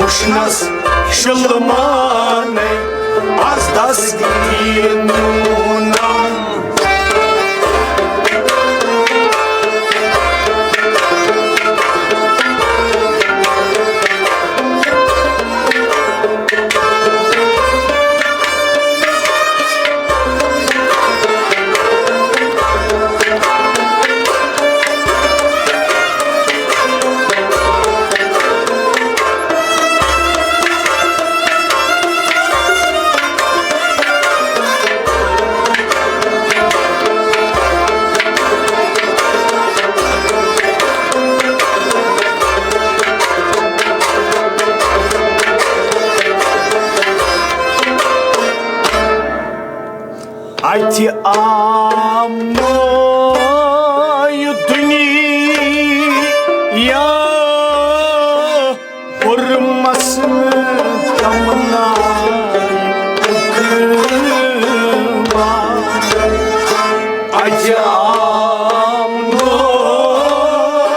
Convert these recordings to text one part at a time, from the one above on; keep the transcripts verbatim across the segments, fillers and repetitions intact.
وٕچھنَس شِلمانَے، از دس دین نوٗنم۔ اتہِ آو نوٚو دُنیا، پوٚرمس نہٕ تمنایہِ اُکرمان۔ اتہِ آو نوٚو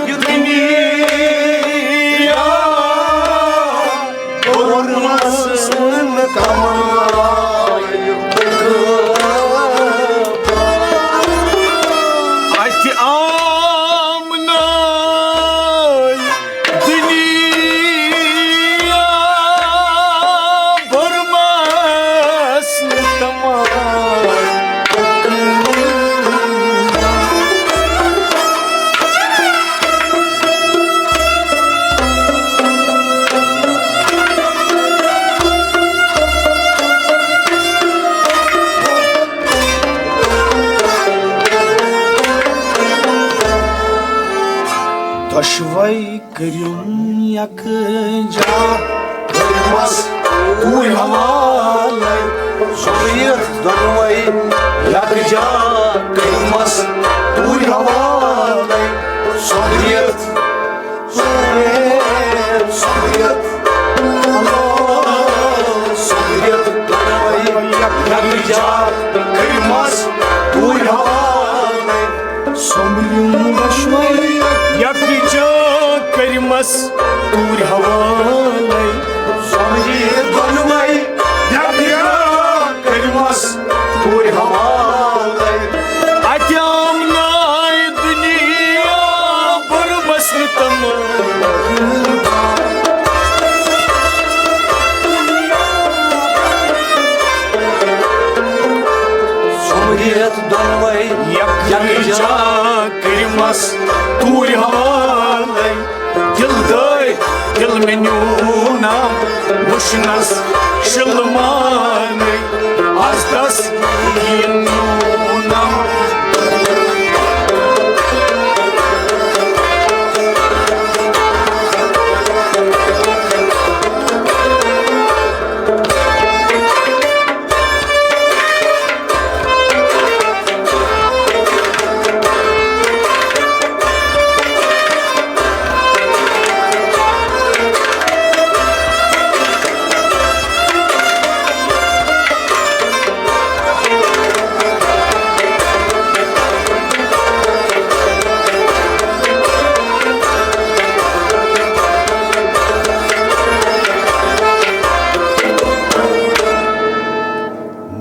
دُنیا، پوٚرمس نہٕ تمنایہِ اُکرمان۔ اتہِ آو نوٚو دُنیا، پوٚرمس نہٕ تمنایہِ۔ دۄشوے کٔرِم یکجا، کٔرمس توٗرۍ حوالے۔ سۄمبرِتھ دۄنوے یکجا، کٔرمس توٗرۍ حوالے۔ سۄمبرِتھ، سۄمبرِتھ، سۄمبرِتھ، سۄمبرِتھ دۄنوے یکجا، کٔرمس توٗرۍ حوالے۔ سۄمبرِم دۄشوے یکجا، کٔرمس توٗرۍ حوالے۔ سۄمبرِم دۄنوے یکجا، کٔرمس توٗرۍ حوالے۔ اتہِ آمناے دُنیا، پوٚرمس نہٕ تمنایہِ۔ سۄمبرِتھ دۄنوے یکجا، کٔرمس توٗرۍ حوالے۔ دِل دٲرۍ دِل مےٚ نیوٗنم، وٕچھنس شِلمانَے، از دس یِنوٗنم۔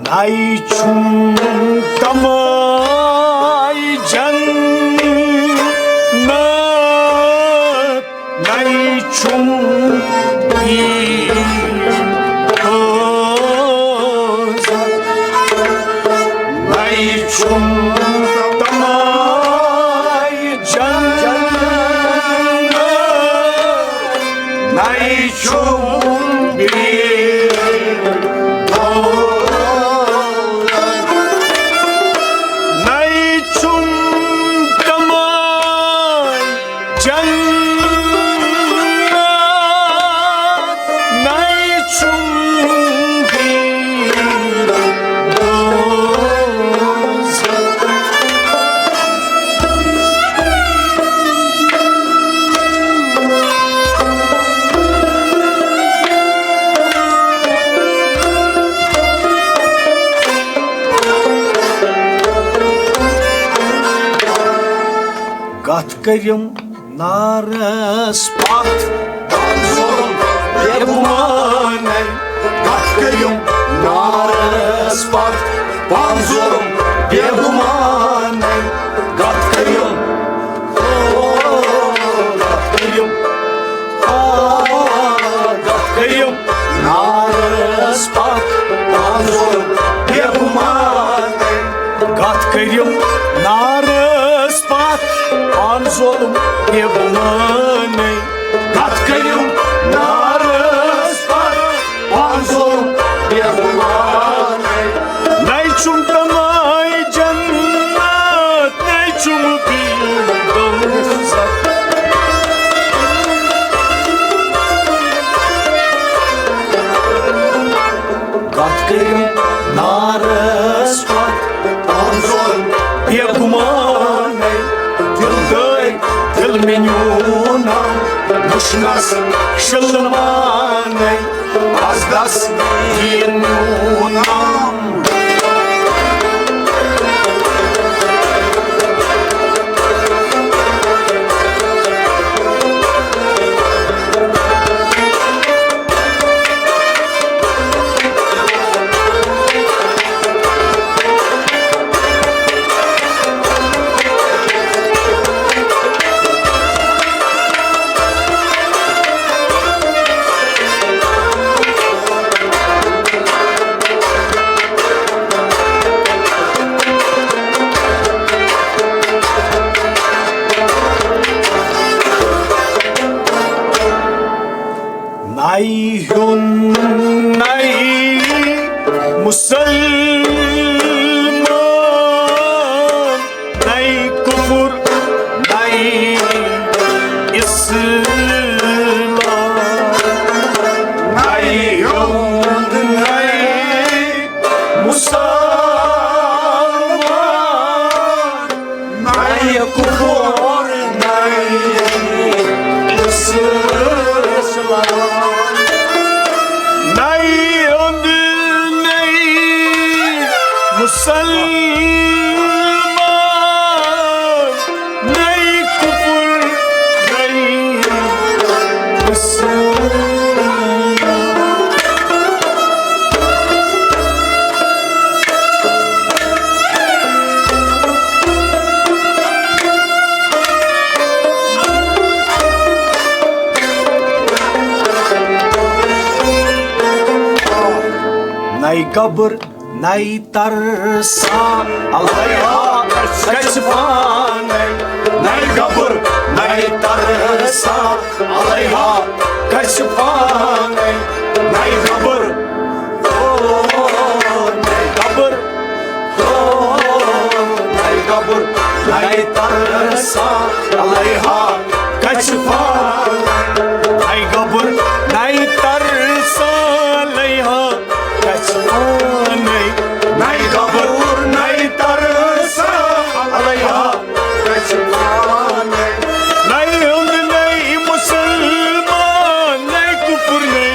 نَے چھُم تماے جنت، نَے چھُم پیٖر دوزخ، نَے چھُم تماے جنت، نَے چھُم پیٖر دوزخ۔ نَے چھُم تماے جنت، نَے چھُم پیٖر دوزخ۔ کتھ کٔرِم نارس پتھ، دان ظلم پتھ پان ظلم بے گمانے، کتھ کٔرِم، او، کتھ کٔرِم، آ، کتھ کٔرِم نارس پتھ پان ظلم بے گمانے، کتھ کٔرِم نارس پتھ پان ظلم بے گمانے۔ کتھ کٔرِو نارس پتھ، پانہٕ ظلم بے گمانے۔ نَے چھُم تمے جنت، نَے چھُم بیٖڑ دوزخ۔ کتھ کٔرِو نارس پتھ، پانہٕ ظلم بے گمانے۔ دل دٲرۍ دل مےٚ نیونم، وٕچھنس شلمانے، از دس دین میونم۔ نَے ہیوٚن نَے مسلمان، نَے کفر نَے اسلام۔ نَے ہیوٚن نَے مسلمان، نَے کفر نَے اسلام۔ نَے ہیوٚن نَے مسلمان، نَے کفر نَے اسلام۔ نَے گبر نَے ترسا، الہا گژھِ پانے۔ نَے گبر نَے ترسا، الہا گژھِ پانے۔ نَے گبر، او، نَے گبر، او، نَے گبر نَے ترسا، الہا گژھِ پانے۔ نَے گبر نَے ترسا، الہا گژھِ پانے۔ نَے گبر نَے ترسا، الہا گژھِ پانے۔ نَے ہیوٚن نَے مسلمان، نَے کفر نَے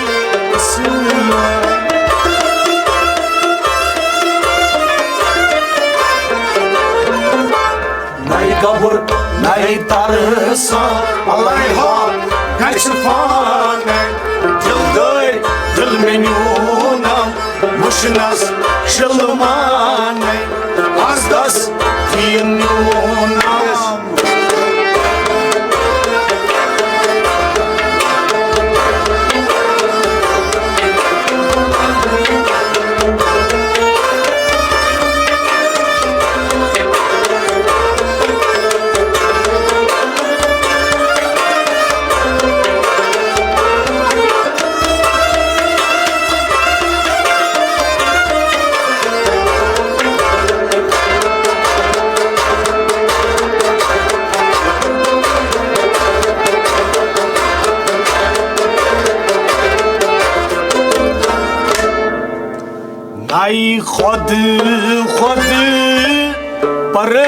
اسلام۔ نَے گبر نَے ترسا، الہا گژھِ پانے۔ دل دٲرۍ دل مےٚ نیونم، وٕچھنس شلمانے، از دس دین نیونم۔ نَے خۄد خۄد پرستم،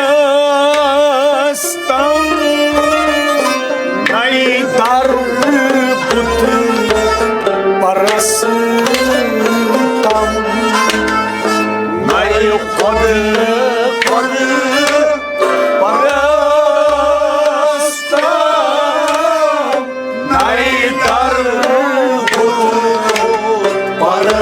نَے در بت پرستم، نَے خۄد خۄد پرستم، نَے در بت پرستم۔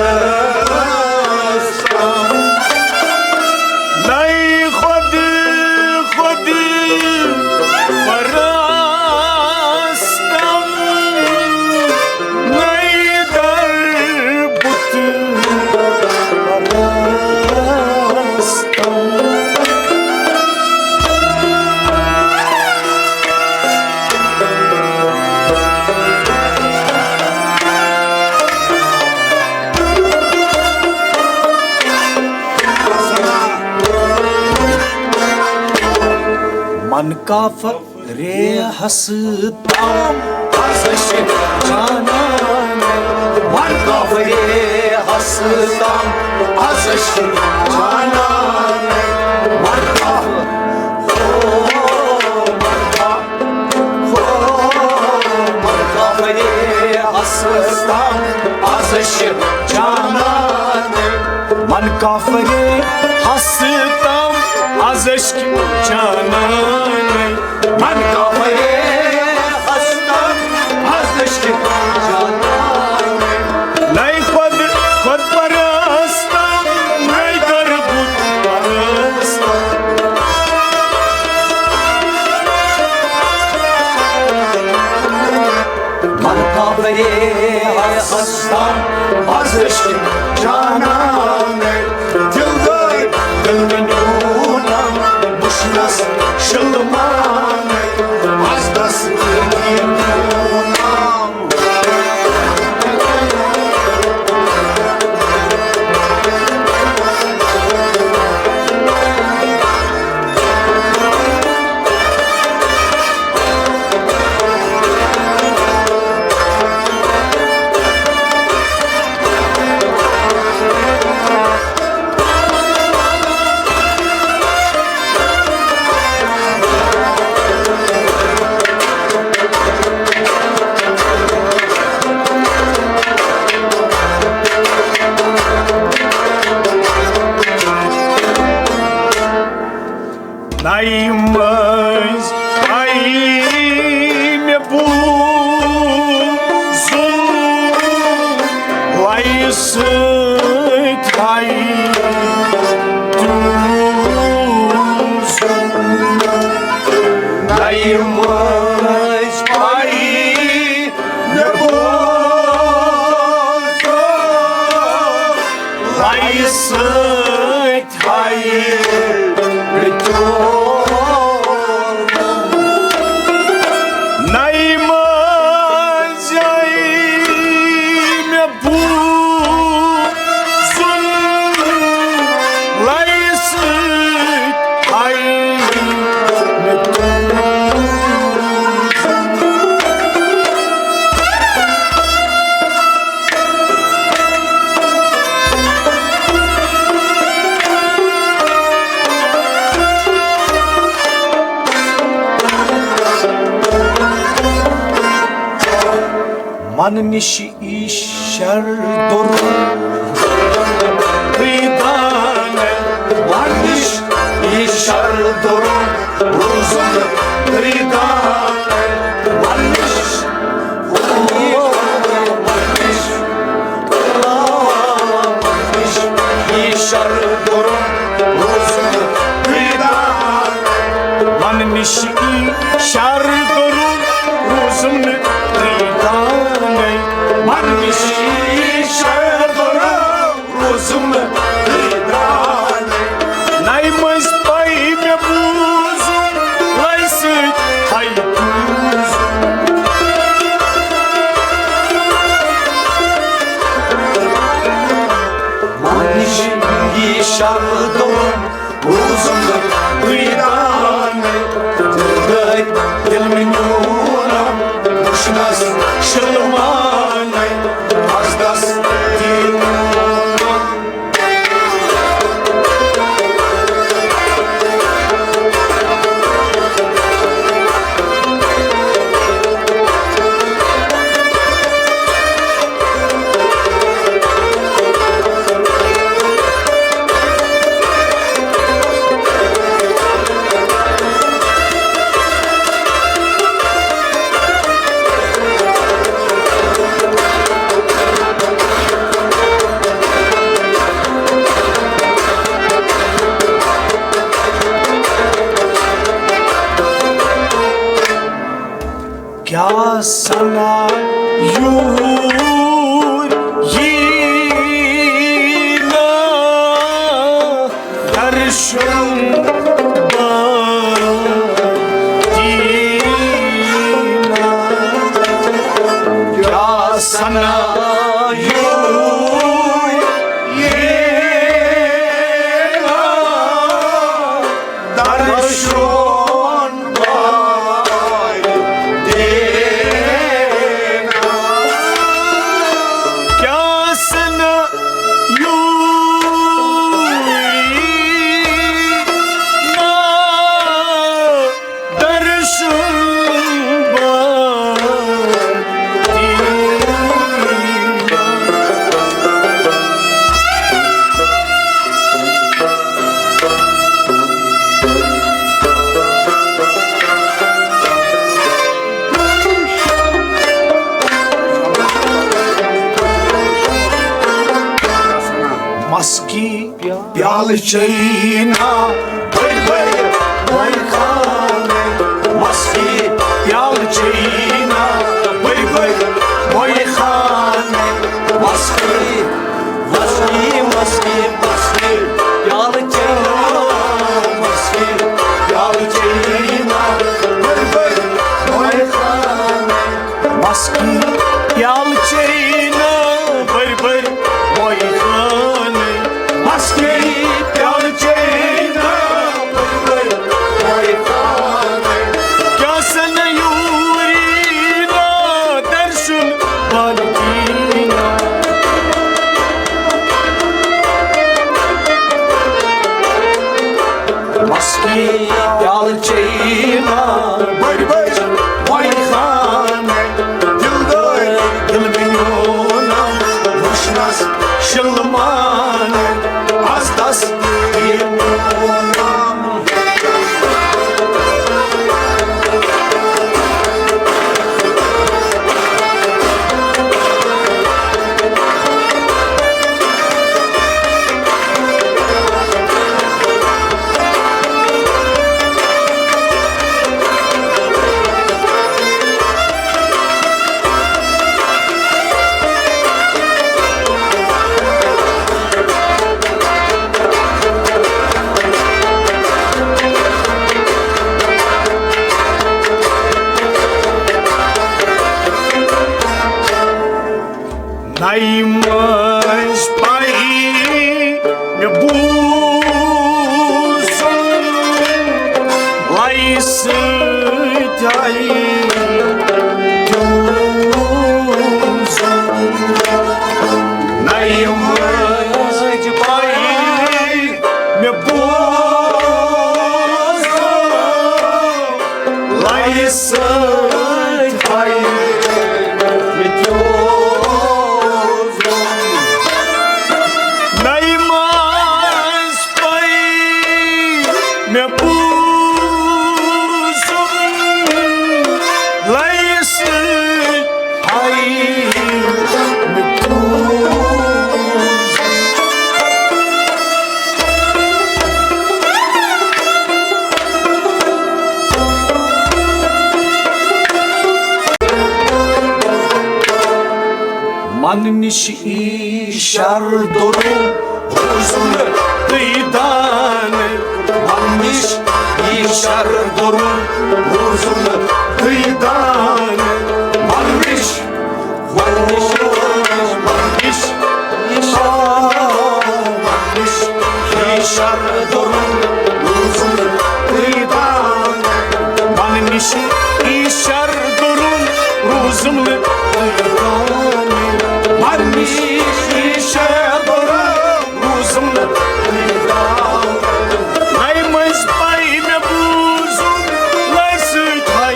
کافرے ہستم از أسۍ جانان، من کافرے ہستم از أسۍ جانان، من کافر، او من کافر، او من کافرے ہستم از أسۍ جانان۔ من کافرے ہستم از عشق جانان۔ من کافرے ہستم از عشق جانان۔ نئی خود، خود پرستم، نئی در بت پرستم۔ من کافرے ہستم از عشق جانان، دل گٔے دل نیونم وٕچھنس شلمان، از دس نیونم۔ نَیہِ مٔنٛزۍ آیی مےٚ بوٗزُن، لَیہِ سۭتۍ آیی تیوٗزُن۔ نَیہِ مٔنٛزۍ آیی مےٚ بوٗزُن، لَیہِ سۭتۍ آیی مےٚ تیوٗزُن۔ نَیہِ مٔنٛزۍ آیی مےٚ بوٗزُن، لَیہِ سۭتۍ آیی مےٚ تیوٗزُن۔ من نِش یی شر دوٚرُن۔ من نِش یی شر دوٚرُن، روزُن خریدار۔ من نِش، من نِش، من نِش یی شر دوٚرُن، روزُن خریدار۔ من نِش یی شر دوٚرُن، روزُن خریدار۔ من نِش یی شر دوٚرُن، روزُم نہٕ خریدار۔ نَیہِ مٔنٛزۍ پَے مےٚ بوٗزُم، لَیہِ سۭتۍ ہَے دوٗزُم۔ من نِش یی شر دوٚرُن، روزُم نہٕ خریدار۔ دِل گٔے دِل مےٚ نیونم، وٕچھنَس شِلمانَے۔ از دس دِل کیٛاہ سنا یوٗر یی نا درشن دینا؟ کیٛاہ سنا یوٗر یی نا درشن مسکی پیالہٕ چینا بٔرۍ بٔرۍ بٲے خانٕے۔ مسکی پیالہٕ چینا بٔرۍ بٔرۍ بٲے خانٕے۔ مسکی، مسکی، مسکی، مسکی پیالہٕ چینا، مسکی پیالہٕ چینا بٔرۍ بٔرۍ بٲے خانٕے۔ مسکی پیالہٕ چینا بٔرۍ بٔرۍ بٲے خانٕے۔ مسکی پیالہٕ چینا بٔرۍ بٔرۍ بٲے خانٕے۔ کیٛاہ سا نہ یوٗری نا درشُن بالکینا۔ مسکی پیالہٕ چینا بٔرۍ بٔرۍ بٲے خانٕے۔ دِلدٲرۍ دِل میونم وٕچھنس شِلمانٕے۔ از دس میونم۔ نَیہِ مٔنٛزۍ پَیہِ مےٚ بوٗزُم لَیہِ سۭتۍ آیہِ دیوٗزُم۔ نَیہِ مٔنٛزۍ پَیہِ مےٚ بوٗزُم لَیہِ سۭتۍ آیہِ مےٚ دیوٗزُم۔ نَیہِ مٔنٛزۍ پَیہِ مےٚ بوٗزُم لَیہِ سۭتۍ آیہِ مےٚ دیوٗزُم۔ من نِش ایٖشر دوٚرُم روٗزُم تُہۍ دانہٕ۔ من نِش ایٖشر دوٚرُم روٗزُم تُہۍ دانہٕ۔ من نِش، من نِش، من نِش، من نِش ایٖشر دوٚرُم روٗزُم تُہۍ دانہٕ۔ من نِش ایٖشر دوٚرُم روٗزُم نہٕ تُہۍ دانہٕ۔ من نِش ایٖشر دوٚرُم روٗزُم نہٕ تُہۍ دانہٕ۔ نَیہِ مٔنٛزۍ پَے مےٚ بوٗزُم لَے سۭتۍ ہَے۔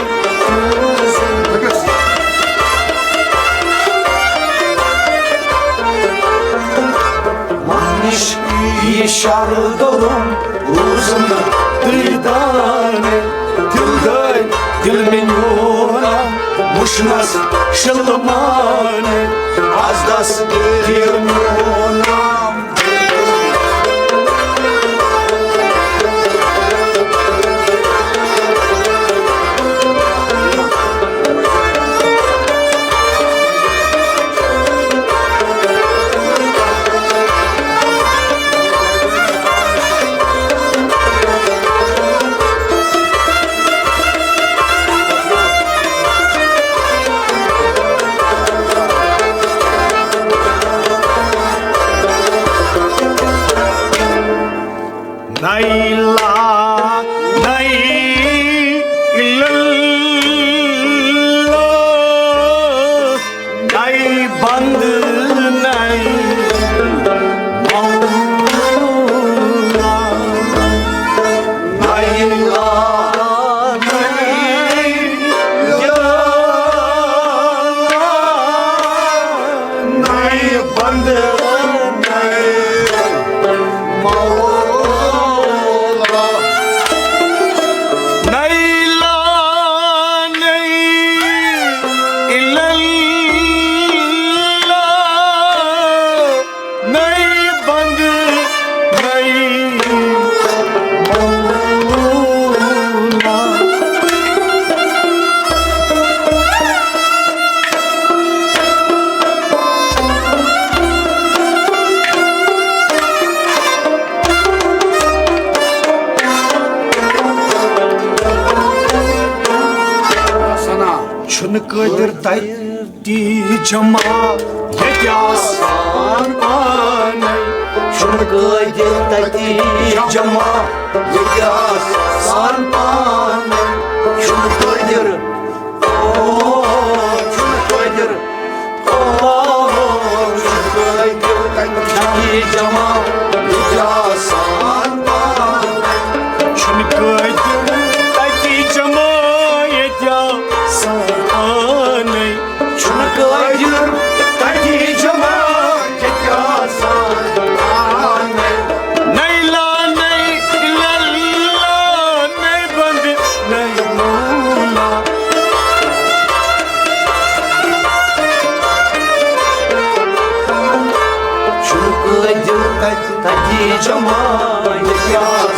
من نِش ایٖشر دوٚرُم روٗزُم نہٕ تُہۍ دانہٕ۔ دِلدٲرۍ دِل میونم وٕچھنس شلمانہٕ۔ از دس دِل میونم۔ نَے لا نَے اِلا اللہ، نَے بندٕ نَے مولا، نَے لا نَے یا اللہ، نَے بندٕ نَے مولا۔ نَے لا نَے اِلا اللہ، نَے بندٕ قٲدِر تَتہِ جمع ییٚتہِ آسان پانَے۔ چھُنہٕ قٲدِر تَتہِ جمع ییٚتہِ آسان پانَے۔ چھُنہٕ قٲدِر، او، چھُنہٕ قٲدِر، او، چھُنہٕ قٲدِر تَتہِ جمع ییٚتہِ آسان پانَے۔ چھُنہٕ قٲدِر تَتہِ جمع ییٚتہِ آسان پانَے۔ چھُنہٕ قٲدِر تَتہِ جمع ییٚتہِ آسان پانَے۔ نَے لا نَے لَلا نَے بَندٕ نَے مولا۔ چھُنہٕ قٲدِر تَتہِ، تَتہِ جمع ییٚتہِ آسان